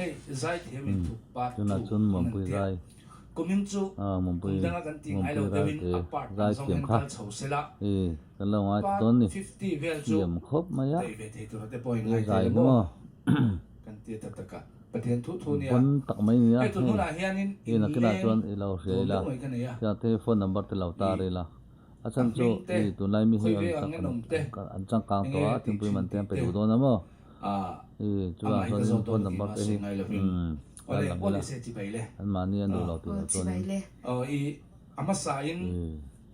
Hei zaithiam in thup part Tunah 2 chuan an Muanpui an tia. zai Kumin chu ah kum Muanpui danga kan tih ngai lo Muanpui deuhin Ralte a part ang zai zawng thiam hian kha kal chho sela. I kan lo ngai ta Part dawn ni 50 vel chu thiam khawp mai a daih ve thei tura te pawh in he ngai thei zai le hi maw? maw Kan ti ta tak a. Pathian thu thu nia. Pawn tak mai nia Hei tun hei hunah hianin i nakinah inleng chuan i lo hria dawn ila deuh mai ka nei a. tiang te phone number te lo I tar ila a a chhan chu hming te, i tunlai mi hi khawi an ve ang chak en awm te, an changkang enge tawh a tih thingpui thin man te tih an pe te duh dawn a maw a i chuvang amah hi ka chuanin zawt dawn phone tih number mah te sawi hi ngai lovin umm awle tar lang pawh ila ni se chibai le an mahni an duh a lo tih Aw loh chibai chuanin le. Aw i a hmasain i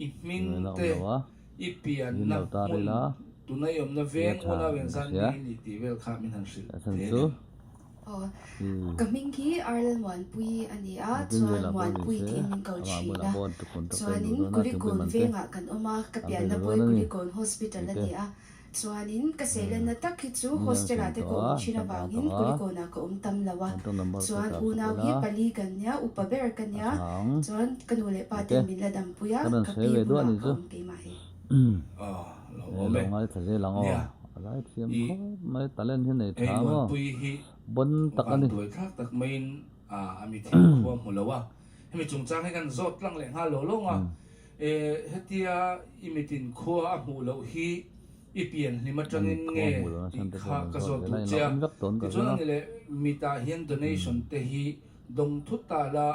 i hming ngaihna awm te lo a i in pianna lo tar hmun ila tuna i awmna i a veng tha unau in ka engzat hria nge i nih tih vel kha min han hrilh a chhan thei chu a ni. Aw i ka hming hi Arlal Muanpui a ni a Engtin chuan velah pawh ni Muanpui se tiin min ko amah thin bulah a pawh contact te an duh chuanin dawn a thingpui Kulikawn man te vengah kan awm a ka an pe pianna duh pawh dawn hi a ni Kulikawn Hospital tih a te ni a Chuanin ka seilenna tak hi chu Ni an hostel ah sawi te ka tawh awm a, thin changkang avangin tawh a. Kulikawn ah ka awm tam lo a. Contact number te Chuan tar sak unau ila. hi pali kan nia, upa ber ka A nia. chhang Chuan ka nu leh pa tih te ten min la dampui a, ka rawn ka sawi pi ve duah bulah ni ka chu. awm keimah hi. Aw, lo He awm lo e. ngaithla zel ang aw. Nia. A lai thiam I khawp mai, talent hi nei hei tha maw. Muanpui hi Bon tak a ni. vanduai thlak tak maiin a a mi thil khua hmu lo a. Hemi chungchang hi kan zawt tlang leh nghal lo lawng a. E, hetia i mitin khua a hmuh loh hi i pian hlim atangin nge tih kha ka zawt duh che a. Tichuan ani leh mitah hian donation te hi dawng thut ta la,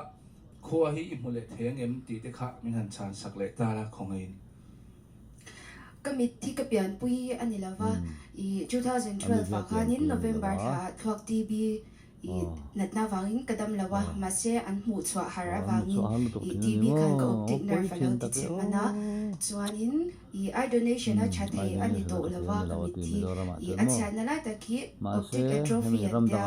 khua hi i hmu leh thei ang em tih te kha min han chhan sak leh ta la khawngaihin. Ka mit hi ka pianpui a ni lova, i 2012 ah khanin November thla ah thluak TB I natna avangin ka dam lo a, mahse an hmuh chhuah har avangin i TB khan ka optic nerve a lo ti chhe hman a, chuanin i eye donation a tha thei a ni tawh lo a ka mit hi i a chhiatna lai tak hi optic atrophy an tia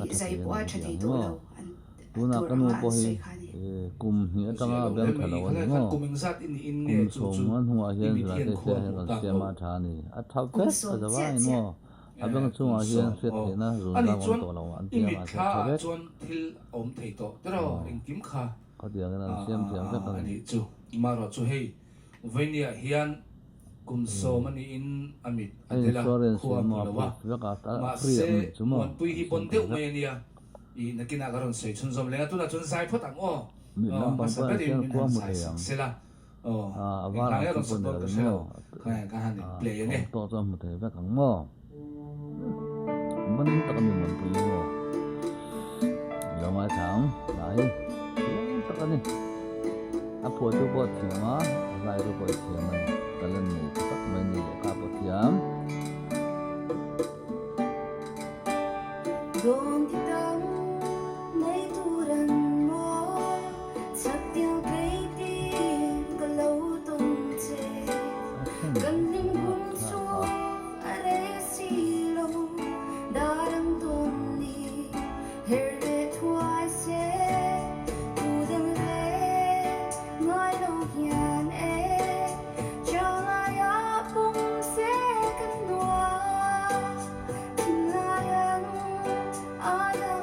i zai pawh a tha thei tawh lo an tur anga an sawi kha a ni. Zia lo hle mai, khalai khan kum engzat i niin nge chu chu i mit hian khua hmuh tak lo. Kum sawm chiah chiah. A beng chungah hian hriat theihna zun Ani zam awm chuan tawh lo an i ti a mit mahse thla tha ah vek. chuan thil a awm thei tawh tiraw engkim kha Khatiang in an siam thiam vek a ni. Ani chu marawh chu hei Vawinia hian kum sawm a niin a mit a A tel a insurance khua a in hmu maw lo a a put vek a a free mahse ang nih chu maw Muanpui an hi siam pawn thei deuh vek. mai a nia i nakinah ka rawn sawi chhunzawm leng a tunah chuan zai phawt ang aw Mit lampang hmasa pawh an berin siam min khua han hmu zai thei sak ang. sela. Aw, A var engvang ang nge chu rawn pawh ni support ka lo hre lo, maw? khawngaih ka han in play ang e. Awm tawh chuan hmu thei vek ang maw? Ban tak a ni Muanpui maw? Lo ngaithla ang, hla hi thiam tak a ni. A phuahtu pawh a thiam a, a zaitu pawh i thiam a ni. Talent nei tha tak mai ni lehkha pawh thiam. Dawn ti tam nei tur an maw? Chhaktiang tleiti ka lo tawn che. Kan hlim hun chu a rei si lo, dar ang tawn ni her leh thuai se. Tu dang reng ngai lo hian e, changlai a pawm se kan nuam, thinlai ang ai a.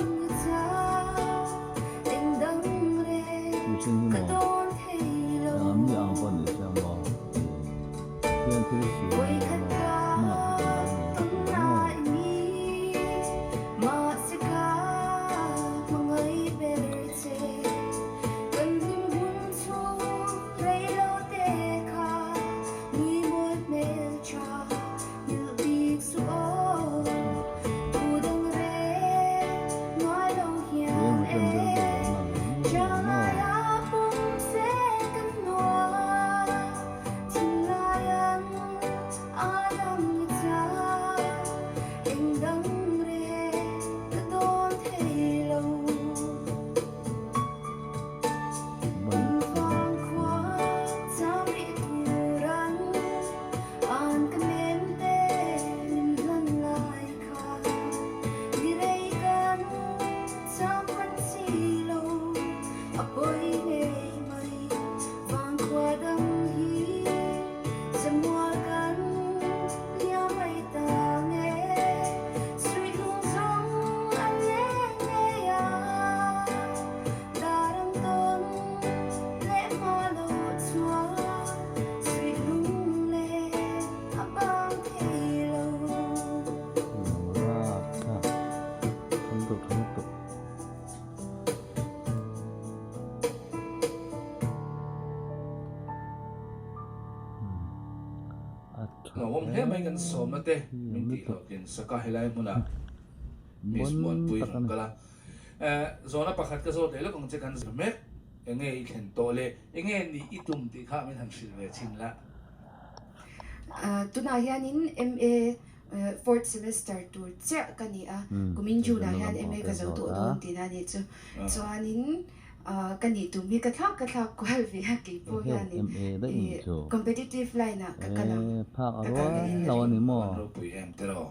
hle mai kan sawmna te min tih hlawhtlin sak a helai hmunah Miss Muanpui rawn kal a. Zawhna pakhat ka zawt leh lawk ang che kan zir mek enge i thlen tawh le enge nih i tum tih kha min han hrilh ve chhin la. Tunah hianin MA fourth semester tur chiah ka ni a, kumin June ah hian MA ka zo tawh dawn tihna a nih chu. Chuanin ka nih tum hi ka thlak ka thlak kual ve a keipawh hianin competitive line ah ka kal ang, ka kal ve in ka ring. Ropui em tiraw?